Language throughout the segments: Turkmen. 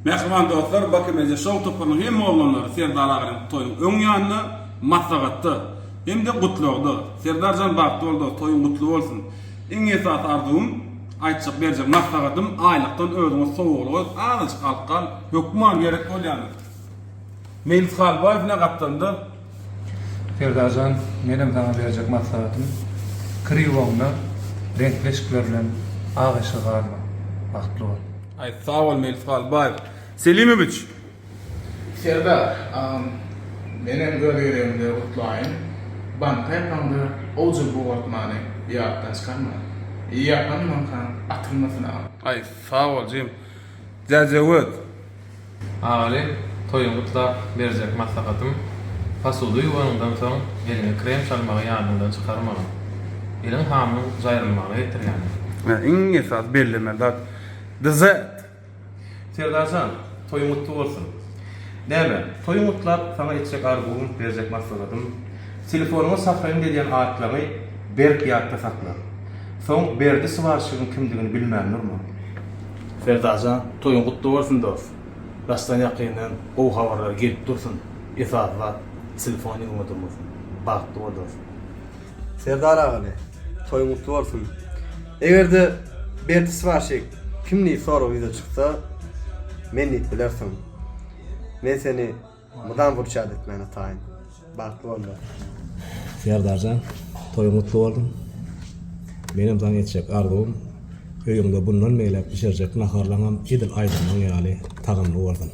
Mähriban dostlar, Baky Media Show toparynyň hemme oglanlary Serdar aganyň toýuň öň ýanynda, maslahatda hem-de gutlagda. Serdarjan bagtly bol dost, toýuň gutly bolsun. Iň esasy arzuwym, aýtjak berjek maslahatym aýlykdan özüňe sowuglyga azajyk alyp gal, hökman gerek bolýandyr. Meýlis Halbaýew ine gapdalynda. Serdarjan menem saňa berjek maslahatym kir ýuwaňda reňkli eşikler bilen ak eşige galma. Bagtly bol. Aý sag bol Meýlis Halbaýew. Selimowiç. Serdar agam menem öz gezegimde gutlaýyn banka ýapaňda owjul bugartmany ýatdan çykarma ýapan bankaň atylmasyn agam. Aý sag bol jigim. Jäjewöt. Agaly, toýuňy gutlap berjek maslahatym, posuda ýuwanyňdan soň eliňe krem çalmagy ýadyňdan çykarmagyn. Eliň hamynyň jaýrylmagyna getirýändir. Iň esasy bellemeli zat DZ. Serdarjan, toýuň gutly bolsun. Näme, toýuň gutlap saňa etjek arzuwym, berjek maslahatym, telefonyňa sahraýyn edýän atlaryňy berk ýatda sakla. Soň Berdi swarşigiň kimdigini bilmän durma. Serdarjan toýuň gutly bolsun dos. Daşdan ýakyndan gowy habarlar gelip dursun. Esasy zat telefon ýüzüňe durmasyn. Bagtly bol dos. Serdar agaly, toýuň gutly bolsun. Egerde Berdi swarşik kim diýip sorag ýüze çyksa, men diýip bilersiň. Men seni Mydam burçat etmäne taýyn. Bagtly bollar. Serdarjan toýuň gutly bolsun. Menem saňa etjek arzuwym öýüňde bundan beýläk bişirjek naharlaňam edil aýdymlaň ýaly tagamly bolsun.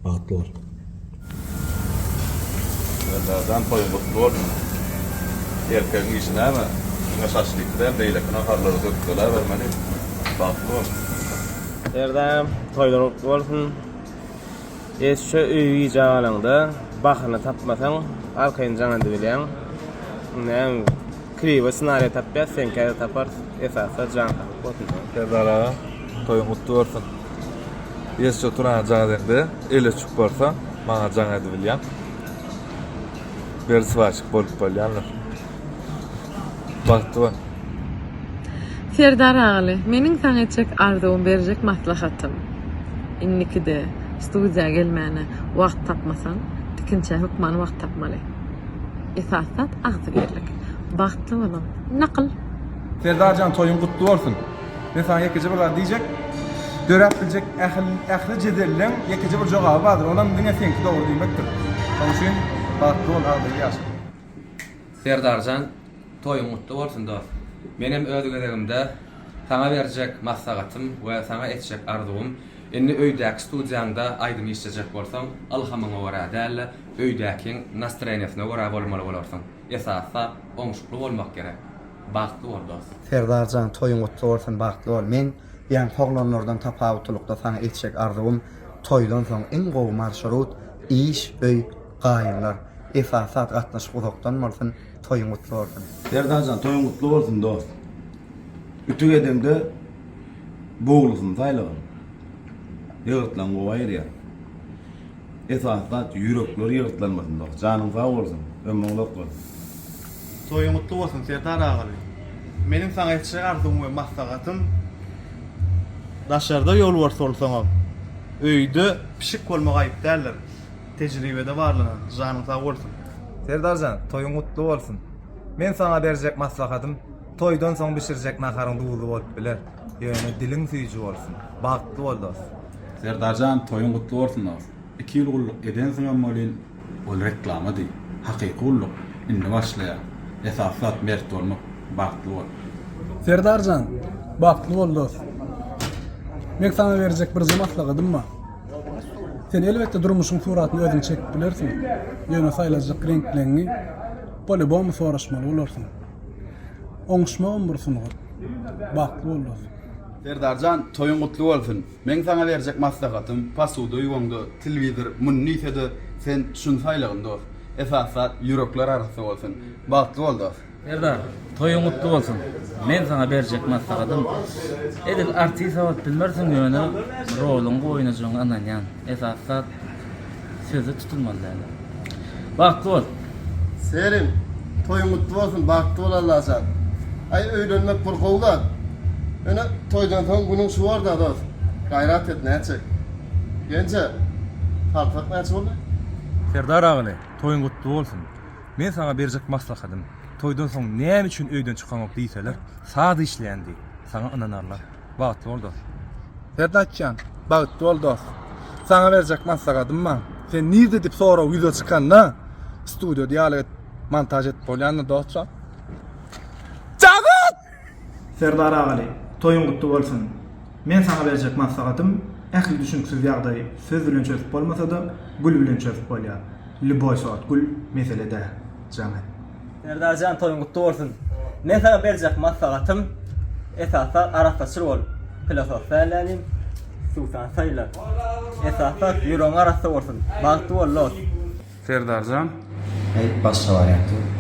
Bagtly bol. Serdarjan toýuň gutly bolsun. Erkegiň işi näme? Diňe şaşlyk däl beýleki naharlary dökgeläbermeli. Bagtly bol. Serdar toýlar gutly bolsun. Eşşe öýe gijä galaňda bahyny tapmasaň arkaýyn jaň edibilýäň. Näme klibe ssenariýa tapýas seňkä-de taparys esasy jan saglyk bolsun. Serdar aga toýuň gutly bolsun. Ýeşşe oturana jaň edeňde el öçük bolsa maňa jaň edibilýäň. Berdi swaçik bolup bolýandyr. Bagtly bol. Serdar agaly, meniň saňa etjek arzuwym, berjek maslahatym, indikide studiýa gelmäne wagt tapmasaň, tikinçä hökman wagt tapmaly. Esasy zat agzybirlik. Bagtly boluň. Nakyl. Serdarjan toýuň gutly bolsun. Men saňa ýekeje bir zat diýjek. Döräp biljek ähli jedelleň ýekeje bir jogaby bardyr. Olam diňe seňki dogry diýmekdir. Şonuň üçin bagtly bol, agzybir ýaşa. Serdarjan toýuň gutly bolsun dos. Menem öz gezegimde saňa berjek maslahatym we saňa etjek arzuwym indi öýdäki studiýaňda aýdym işlejek bolsaň ylhamyňa görä dälde öýdäkiň nastroýeniýasyna görä bolmaly bolarsyň. Esasy zat oňşukly bolmak gerek. Bagtly bol dos. Serdarjan toýuň gutly bolsun bagtly bol men ýaňky oglanlardan tapawutlykda saňa etjek arzuwym toýdan soň iň gowy marşrut iş öý Gaýynlar. Esasy zat gatnaşyk uzakdan bolsun, toýuň gutly bolsun. Serdarjan toýuň gutly bolsun dost. Ütük edeňde boglusyny saýlagyn. Ýygyrtlaň gowy aýyrýar. Esasy zat ýürekler ýygyrtlanmasyn dost. Janyň sag bolsun. Ömrüň uzak bolsun. Toýuň gutly bolsun Serdar agaly. Meniň saňa etjek arzuwym we maslahatym daşarda ýolbars bolsaňam öýde pişik bolmak aýyp däldir. Tejribede barlanan. Janyň sag bolsun. Serdarjan, toýuň gutly bolsun. Men saňa berjek maslahatym, toýdan soň bişirjek naharyň duzly bolup biler, ýöne diliň süýji bolsun. Bagtly bol dos. Serdarjan toýuň gutly bolsun dos. Iki ýyl gulluk edensiňem welin ol reklamady. Hakyky gulluk indi başlaýar. Esasy zat mert bolmak. Bagtly bol. Serdarjan, bagtly bol dos. Meň saňa berjek birje maslahatym bar. Sen elbetde durmuşyň suratyny özüň çekip bilersiň, ýöne saýlajak reňkleňňi polýubomu soraşmaly bolarsyň. Oňuşmagam bir sungat. Bagtly bol dos. Serdarjan toýuň gutly bolsun. Meň saňa berjek maslahatym posuda ýuwaňda telewizor muny diýsede sen şuny saýlagyn dos. Esasy zat ýürekler arassa bolsun. Bagtly bol dos. Serdar, toýuň gutly bolsun. Men saňa berjek maslahatym, edil artist bolup bilmersiň ýöne roluňy gowy oýnajagyňa ynanýan. Esasy zat sözde tutulmaly däldir. Bagtly bol. Serim, toýuň gutly bolsun, bagtly bol Allajan. Aý öýlenmek bir gowy zat. Ýöne toýdan soň günüň şu borda dos. Gaýrat et nätjek. Genje, sarymsak näçe boldy? Serdar agaly, toýuň gutly bolsun. Men saňa berjek maslahatym, toýdan soň näme üçin öýden çykaňok diýseler, saz işleýän diý. Saňa ynanarlar. Bagtly bol dos. Serdatjan, bagtly bol dos. Saňa berjek maslahatym bar. Sen nirde diýip sorag ýüze çykanda, studiýada ýaly et, montaž edip bolýandyr dostjan. Jagat! Serdar agaly, toýuň gutly bolsun! Men saňa berjek maslahatym, ähli düşüniksiz ýagdaýy söz bilen çözüp bolmasa-da, gül bilen çözüp bolýar. Lýuboý sort gül, mesele däl. Jaň et. Serdarjan toýuň gutly bolsun. Men saňa berjek maslahatym esasy zat arassaçyl bol. Filosof däl dälim. Suwsan saýla. Esasy zat ýüregiň arassa bolsun. Bagtly bol dos. Serdarjan. Heý, başga wariant ýok.